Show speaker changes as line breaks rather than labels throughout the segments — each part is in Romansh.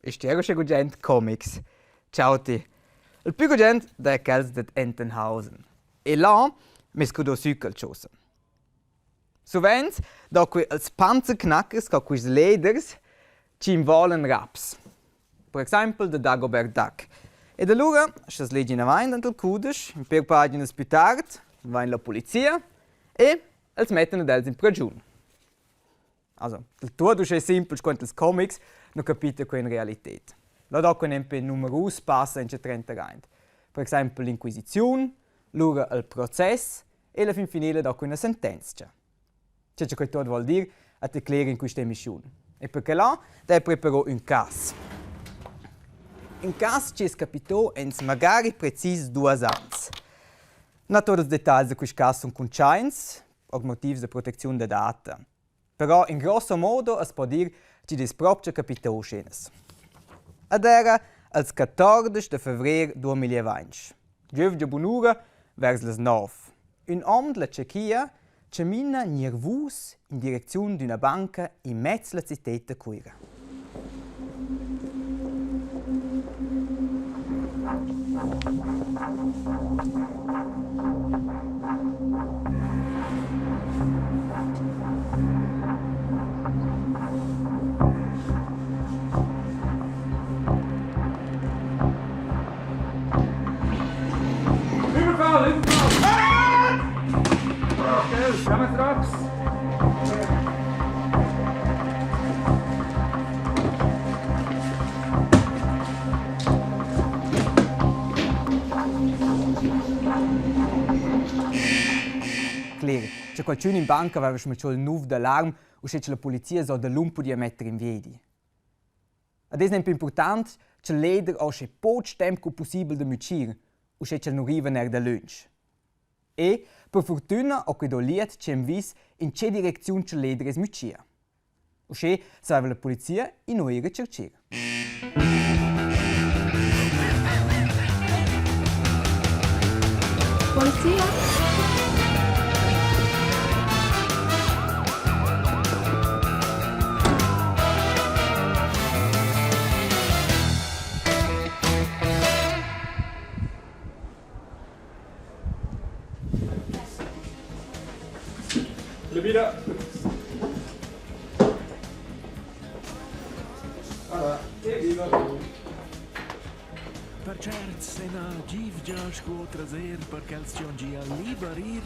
Ist ti era gugent comics? Ciao ti. Il più gugent da quels dad Entenhausen. E là m'es crudo sü quel chosa. Suvent do que els panzerknackers co quists leders chi involan raps. Per exaimpel da Dagobert Duck. Ed alura, scha's legia inavant ant il cudesch, ün pêr paginas pü tard, vain la pulizia e els mettan ad els in pragiun. Also, il tuot uschè simpel sco ils comics nu capita que in realited. Là do que nempe numerus pass aint trenteraint. Per exaimpel l'inquisiziun, lura il process e la fin finela do que üna sentenzcha. Che cha quai tuot voul dir, at declera in quista emischiun. E perque là d'he preparo ün cas. Ün cas chi es capito ins magari precis duos ans. Na tuot ils detagls da quist cas sun cuntschaints, ord motivs da protecziun da data. Però in grosso modo as po dir chi'd es propcha capità uschenas. Ad era als 14 da favrer 2020. Giövgia bunura vers las 9. Ün hom d'la Tschechia chamina gniervus in direcziun d'üna banca immez la citted da Cuira.
Überfall, Überfall! Ah! Schnell,
Cler, che qualchün in banca aveva schmachò il nouv d'alarm uschè cha la polizia so dalum pudia metter in viedi. Ad es nempe important cha'l leder ho uschè poch temp co pussibel da mütschir, uschè ch'el nu riva neir dalöntsch. E per furtüna ho que do liet tschem vis in che direcziun cha'l leder es mütschia. Uschè saveva la polizia inua ir a tschercher.
Polizia?
Lubida. Voilà, evviva!
Per certs ena givgia scu otras er per ch'els gion gia liber ir,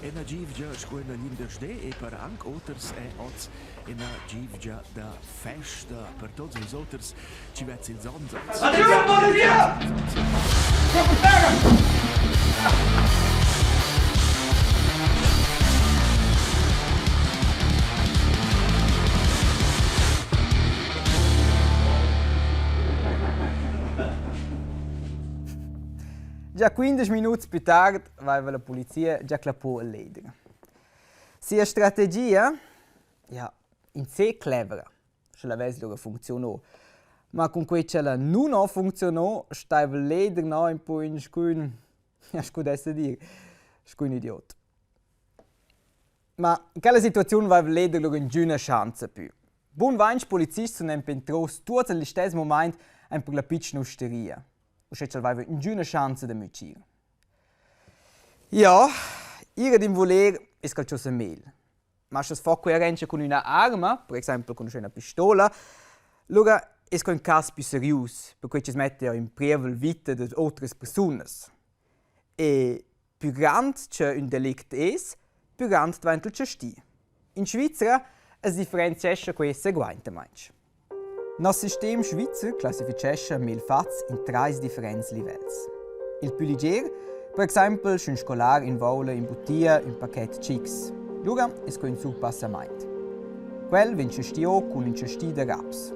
ena givgia scu ena glindesde e per anc oters è oz ena givgia da festa per tots ils oters chi vezz ils ons oz.
Attenzione, polizia!
Già 15 minuts più tard vaiva la polizia già clappò il leder. Sia strategia? Ja, in se clevra, sche l'avess lura funcziunò. Ma cun quei ch'ella nun ho funcziunò, staiva il leder no ün po in scun, ja, scu dessa dir, scu ün idiot. Ma in quella situaziun vaiva il leder lura ingüna schanza pü. Bun vainch polizists sun nempe entros tuots al listess mumaint aint per la pitschna usteria, uschè ch'el vaiva ingüna schanza da mütschir. Ja, ir ad involer es qualchosa mel. Ma scha's fa coerenza cun üna arma, per exaimpel cun üna pistola, lura es que ün cas pü serius, perquai chi's metta in prievel vita dad otras persunas. E pü grand cha ün delict es, pü grand dvainta il chasti. In Svizra as differenziescha quai seguaintamaing. Nos sistem svizzer classifichescha melfats in trais differents livels. Il pü liger, per exaimpel sch'ün scolar invoula in butia ün paquet chics. Lura es que ün surpassamaint. Quel vegn chastiò cun ün chasti da raps.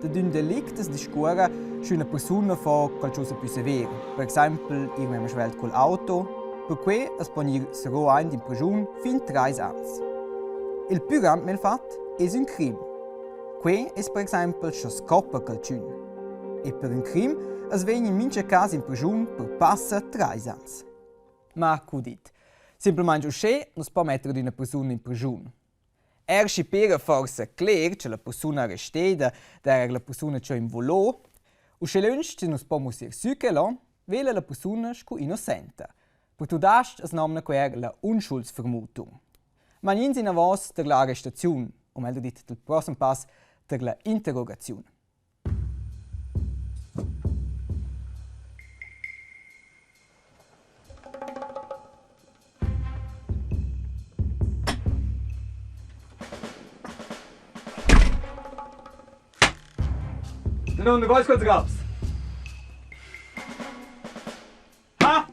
Dad ün delict as discuorra sch'üna persuna fa qualchosa pü sever, per exaimpel ir memma svelt cul auto, perque as po gnir serrò aint in praschun fin trais ans. Il pü grand melfat es ün crim. Quei es per exaimpel scha scoppa qualchün. E per ün crim as vegn in mincha cas in praschun per passa trais ans. Ma cu dit? Simplamaing uschè nu's po metter ad üna persuna in praschun. Er schi pera forsa cler cha la persuna arresteda d'eira la persuna chi ho involò, uschè lönch chi nu's po musser sü quel ho, vela la persuna scu innocenta. Per tudais-ch as nomna que eir la Unschuldsvermutung. Ma gnins inavos tar la arrestaziun, o meglder dit dal prossem pass tar la interrogaziun.
Nun, du weißt kurz raps. Ha!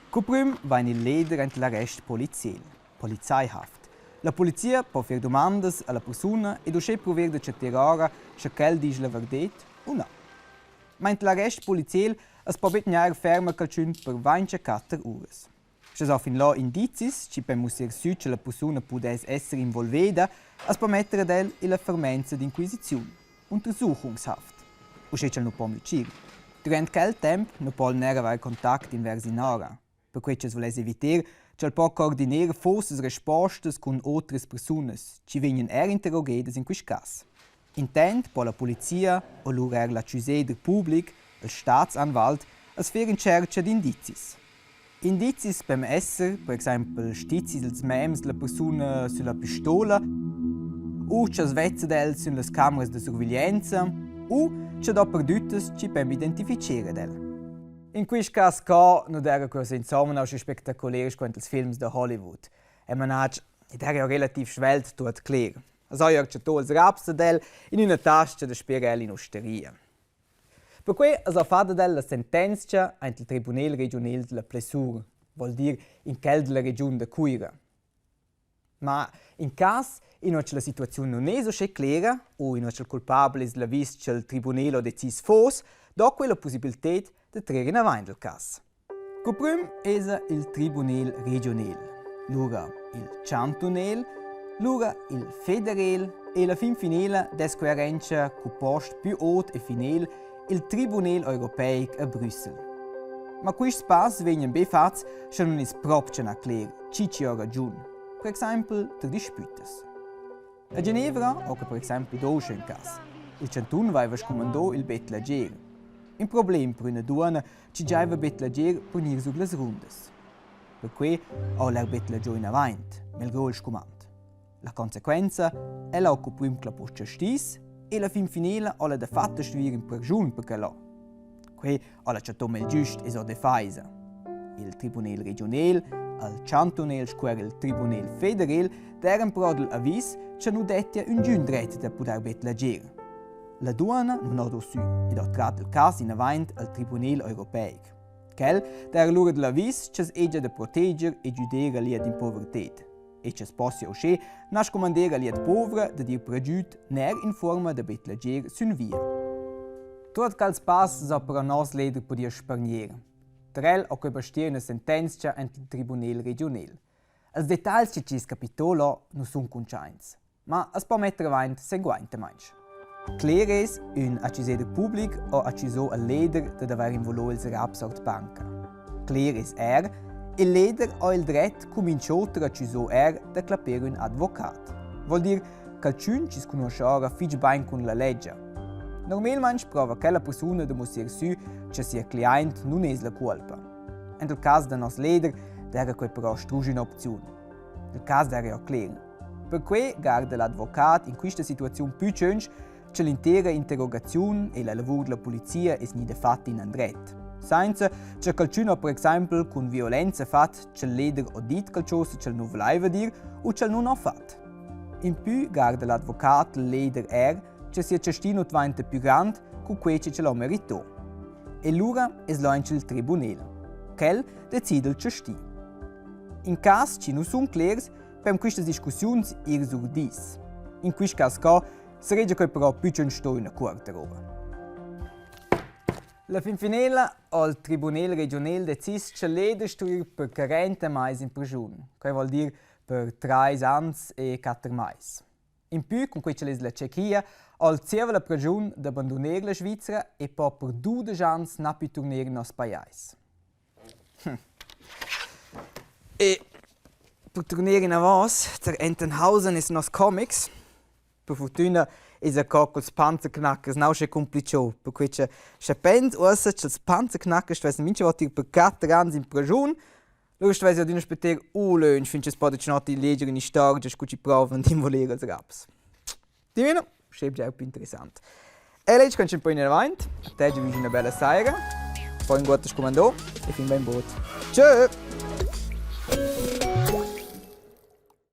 Cuprüm vain il leder aint l'arrest poliziel, Polizeihaft. La polizia po fer dumandas a la persuna ed uschè pruver da chattar ora, scha quel disch la vardet u na. Ma aint l'arrest poliziel as po be tgnair ferma qualchün per vainchaquatter uras. Sche s'ho fin là indizis chi pen musser sü cha la persuna pudess esser involveda, as po metter ad el illa fermenza d'inquisiziun. Untersuchungshaft, uschè ch'el nu po mütschir. Durant quel temp nu po el neir avair contact invers inora, perquai ch'els vuless eviter ch'el po coordiner fosas respostas cun otras persunas chi vegnan eir interrogedas in quist cas. Intant po la pulizia o lura eir l'accusader public, il Staatsanwalt, as fer in tschercha d'indizis. Indizis pon esser per exaimpel stizis dals mems da la persuna sülla pistola u cha's vezza ad el sün las cameras da surveglianza u cha do perdüttas chi pon identificher ad el. In quist cas qua nu d'eira que insomma usche spectacular sco in ils films da Hollywood. E manatsch, id era relativ svelt tuot cler. As haja chattà ils raps dad el in üna tas-cha dasper el in usteria. Perquei es ha fat ad el la sentenzcha aint il tribunel regiunal da la Plessur, voul dir in quel da la regiun da Cuira. Ma in cas inua cha la situaziun nun es uschè clera u inua cha'l culpabel es l'avis cha'l tribunel ho decis fos, do quella pussibilted da trer inavant il cas. Cuprüm esa il tribunel regiunel, lura il chantunel, lura il federel e la fin finela dess coerenza cu post pü ot e finel il tribunel europeic a Brüssel. Ma quists pass vegnan be fats, scha nun es propcha na cler chi chi ho ragiun, per exaimpel tar dispüttas. A Genevra ho que per exaimpel do usche ün cas. Il chantun vaiva scumandò il betlager. Ün problem per üna duonna chi giaiva betlager per gnir sur las rundas. Perquai ho el eir betlagiò inavant, melgrò il scumand. La consequenza, ella ho cuprüm clappo chastis e la fin finela ho ella dafatta stuvü ir in praschun per quel ho. Quei ha la chattò melgiüst e so defaisa. Il tribunel regiunel, il chantunel sco er il tribunel federel d'eran però dal avis cha nu dettia üngün dret da pudair betlager. La duonna nun ho do sü ed ho trat il cas inavant al tribunel europeic. Quel d'eira lura da l'avis cha's hegia da proteger e güder a lia d'impoverted e cha's possia uschè na scumander a lia povra dad ir per agüd neir in fuorma da betlager sün via. Tuot quels pass s'ho però nos leder pudieu spargner. Tar el ho que bastieu üna sentenzcha ant il tribunel regiunel. Els detagls chi chi's capitò là nu sun cuntschaints. ma as po metter avaint seguaintamaing. Cler es, ün accusader public ho accuso al leder dad avair involò ils raps our d'banca. Cler es eir, il leder ho il dret cu minch'oter accuso eir da clapper ün advocat. Vuol dir ch'alchün chi's cugnuoscha ora fich bain cun la ledscha. Normalmaing prova quella persuna da musser sü cha sia cliaint nun es la cuolpa. En il cas da nos leder d'eira quai però strusch ün'opziun. Il cas d'eira cler. Perquei garda l'advocat in quista situaziun pü tschönch cha l'intera interrogaziun e la lavur della polizia es gnida fatta in andret. Sainza cha qualchün ho per exaimpel cun violenza fat cha'l leder ho dit qualchosa ch'el nu volaiva dir u ch'el nun ho fat. In pü garda l'advocat leder eir cha sia chasti nu dvainta pü grand cu que ch'el ho merito. E lura es lo auncha il tribunel. Quel decida il chasti. In cas chi nu sun clers Per quistas discussiuns ir sur dis. In quist cas qua saregia quei però pü sto üna cuorta roba. La fin finela ha il Tribunel regiunal decis cha l'eda sto ir per 40 mais in praschun. Quai vuol dir per trais ans e quatter mais. In pü, cun quei ch'el es la Tschechia, ha el zieva la praschun da banduner la Svizra e po per dudesch ans na pü turner in nos pajais. E. Per turner inavos tar Entenhausen es nos comics. Per furtüna es a co culs panzerknackers na uschè cumplicho, perquai cha scha pens uossa cha'ls panzerknackers stuvessan mincha vouta ir per quatter ans in praschun, lura stuvess eu adüna spetter u lönch fin ch'els podan tschnot leger ün'istorgia scu chi prouvan d'involer als raps. Dimena, sche bger più interessant. E lei con un po in avanti, te gi una bella saira, poi un guotto scomandò e fin ben bot. Tschö!